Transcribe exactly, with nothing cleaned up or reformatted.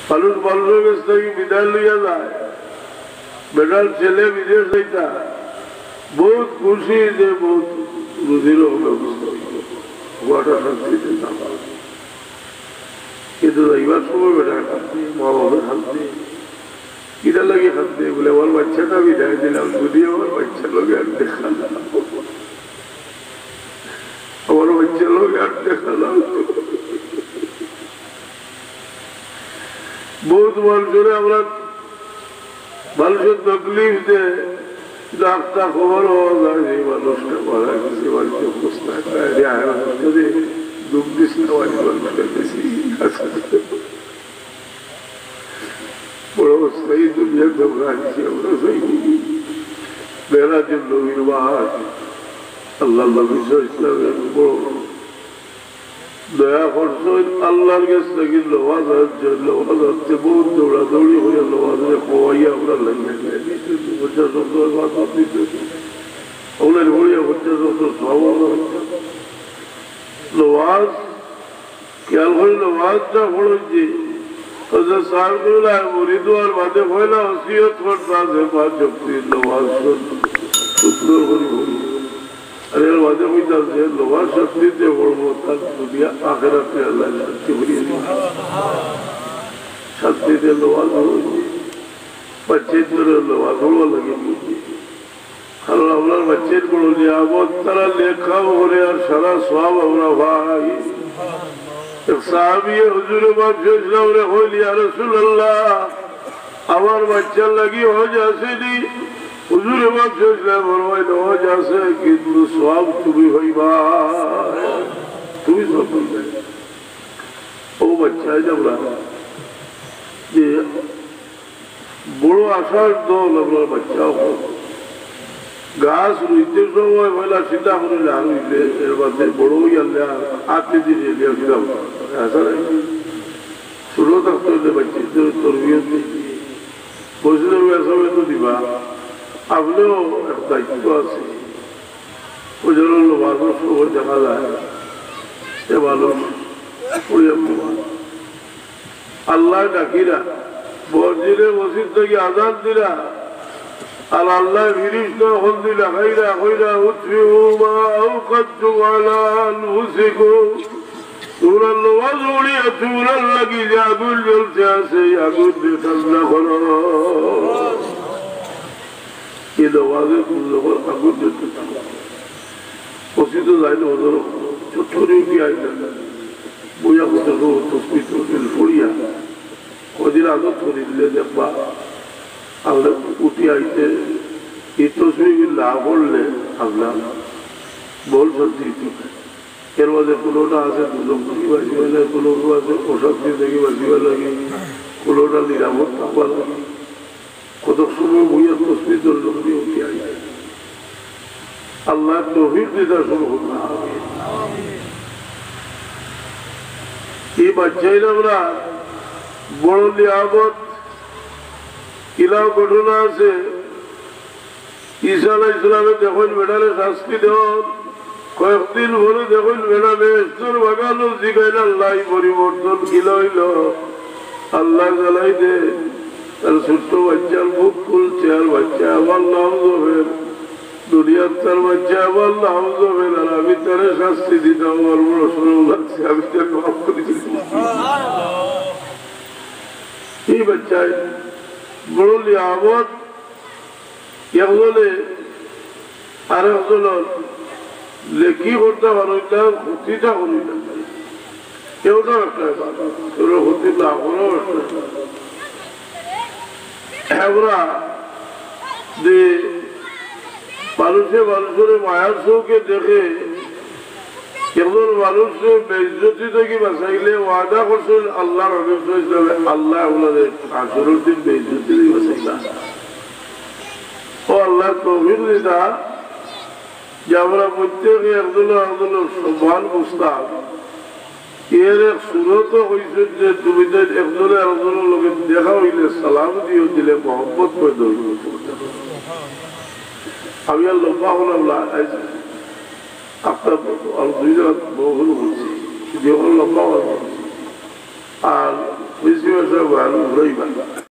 মানুষ মানুষর গেছ থাকি বিদায় লইয়া যায়, বেটার ছেলে বিদেশ যাইতা, বউত খুশি যে বউত রুজির ব্যবস্থা অইলো, বউটা শান্তিতে থাকো। কিন্তু যাইবার সময় বেটায় কান্দে, মা বাপে কান্দে। কিতার লাগি কান্দে? বলে, "আমার বাচ্চাটা বিদায় দিলাম, যদি আমার বাচ্চার লগে আর দেখা না, আমার বাচ্চার লগে আর দেখা না।" বউত মানুষরে আমরা, মানুষর তকলিফ দেয়, ডাক্তার খবর পাওয়া যায় যে মানুষটা মারা গেছে, বাড়িতে অবস্থা, বাইরে আয়, মানুষটারে দুঃখ দিস না, বাড়ির মানুষটা বেশি আছে। বড় অবস্থা, এই দুনিয়া তো আমরা আছি, আমরা যাইব। মেরাজুন নবীর মাস, আল্লাহর নবী সাল্লাল্লাহু আলাইহি ওয়াসাল্লাম বড় দয়া করছইন, আল্লাহর গেছ থাকি নওয়াজ আনছইন, নওয়াজ আনতে বউত দৌড়াদৌড়ি করিয়া নওয়াজরে খওয়াইয়া আমরা লাগাইয়া দিছইন, পঞ্চাশ ওয়াক্ত ইবাদত দিছইন। আমরা পড়িয়া পঞ্চাশ ওয়াক্ত সওয়াব আল্লাহ দিছইন। নওয়াজ, খেয়াল করি নওয়াজটা পড়ছি। হযরত সাহেব কিবলা মুরিদ অওয়ার বাদে পয়লা ওসিয়ত করতা যে পাঁচ ওয়াক্ত নওয়াজ সুন্দর করি পড়ি। আর এর মাঝে কইতাম যে নমাজ শান্তিতে পড়বো, তার দুনিয়া আখেরাতে আল্লাহ শান্তি করিয়া দিবা। শান্তিতে নমাজ পড়বো, বাচ্চাইন্তরে নমাজ পড়বা লাগি। কারণ আমরার বাচ্চাইন বড় নিয়ামত, তারা লেখা পড়ে আর সারা সওয়াব আমরা পাই। এক সাহাবিয়ে হুজুরে পাক সাল্লাল্লাহু আলাইহি ওয়াসাল্লামরে কইল, "ইয়া রাসূলুল্লাহ, আমার বাচ্চার লাগি হজ আছেনি?" হুজুরে পাক সাল্লাল্লাহু আলাইহি ওয়াসাল্লাম ফরমাইন, "হজ আছে, কিন্তু সওয়াব তুমি পাইবায়, তুমি সওয়াব পাইবায়।" ও বাচ্চাইন, আমরা যে বড় আশার দল, আমরার বাচ্চা অকল। গাছ রুইতে সময় পয়লা চিন্তা করি না রুইলে, এর বাদে বড় অইলে আর আতে দিলে লিয়া চিন্তা করি। আশা নাই। ছোট থাকতে অইলে বাচ্চাইন্তরে তরবিয়ত দিতে, মসজিদর মেসাবে তো দিবা, আপনেও এক দায়িত্ব আছে। ওই জন্য নমাজর সময় দেখা যায় যে মানুষ পড়িয়া ঘুমায়। আল্লাহ ডাকিরা, মসজিদে মসজিদ থাকি আজান দিরা, আর আল্লাহ ফিরিস্তা অকলদি ডাকাইরা, কইরা, "উতফিউ মা আওকাদতুম আলা আনফুসিকুম।" তোমরা নমাজ পড়িয়া তোমরার লাগি যে আগুন জ্বলতে আছে, এই আগুন দিয়া ঠান্ডা করো। এই নমাজে যখন আগুন জ্বলতে থাকে, মসজিদো যাইলে ওদের চুপ করি উঠি আইলা। বইয়া কত সময় তসবিহ তসবিহ পড়িয়া, কদিন আদত করি দিলে দেখবা, আমরা উঠি আইতে এই তসবিহ না পড়লে আমরা মন শান্তি হইতো না। এর মাঝে কোনোটা আছে দুজক থাকি বাঁচিবার লাগি, কোনোটা আছে অশান্তি থাকি বাঁচিবার লাগি, কোনোটা নিরাপদ থাকবার লাগি। কত সময় বইয়া তসবিহ ধরে লোক দিয়ে উঠি আইলে। আল্লাহ তৌফিক দিতা শুরু করুন। এই বাচ্চাইন আমরা বড় নিয়ামত, ইলাও ঘটনা আছে। ঈসা আলাইহিস সালামে দেখইন বেটারে শাস্তি দেওয়া, কয়েকদিন পরে দেখইন বেটা বেহেশতর বাগানো, জিগাইন আল্লাহ, এই পরিবর্তন কিলা অইলো? আল্লাহ জানাই দে, তার ছোট্ট বাচ্চার মুখ খুলছে, আর বাচ্চা আবার নাম জপের, দুনিয়ার তার বাচ্চা আবার নাম জপের, আর আমি তারে শাস্তি দিতাম, আমার বড় শরম লাগছে, আমি তারে মাফ করি দিছি। এই বাচ্চায় বড় নিয়ামত, একজনে আর একজনর নেকি করতা পারইন না, ক্ষতিটা করইন না। কেউটা একটা ব্যাপার, কেউর ক্ষতি না করাও একটা ব্যাপার। আমরা যে মানুষে মানুষরে মায়ার চোখে দেখে, একজন মানুষরে বেইজ্জতি থাকি বাঁচাইলে ওয়াদা করছইন আল্লাহর হাবিব সাল্লাল্লাহু আলাইহি ওয়াসাল্লামে, আল্লাহ ওনারে হাশরর দিন বেইজ্জতি থাকি বাঁচাইবা। ও আল্লাহ, তৌফিক দিতা যে আমরা প্রত্যেকে একজন একজনর সম্মান বুঝতাম। এর এক সুরত কইছইন যে তুমি তো একজনে একজনর লগে দেখা অইলে সালাম দিও, দিলে মহব্বত পয়দা অইবো। আমি আর লম্বা করলাম না, আইজ আপনার আর দুই রাত বহুল বলছি, যে ওর লম্বা হওয়ার বলছি। আর বুঝতে পারছো? ভালো হইবা।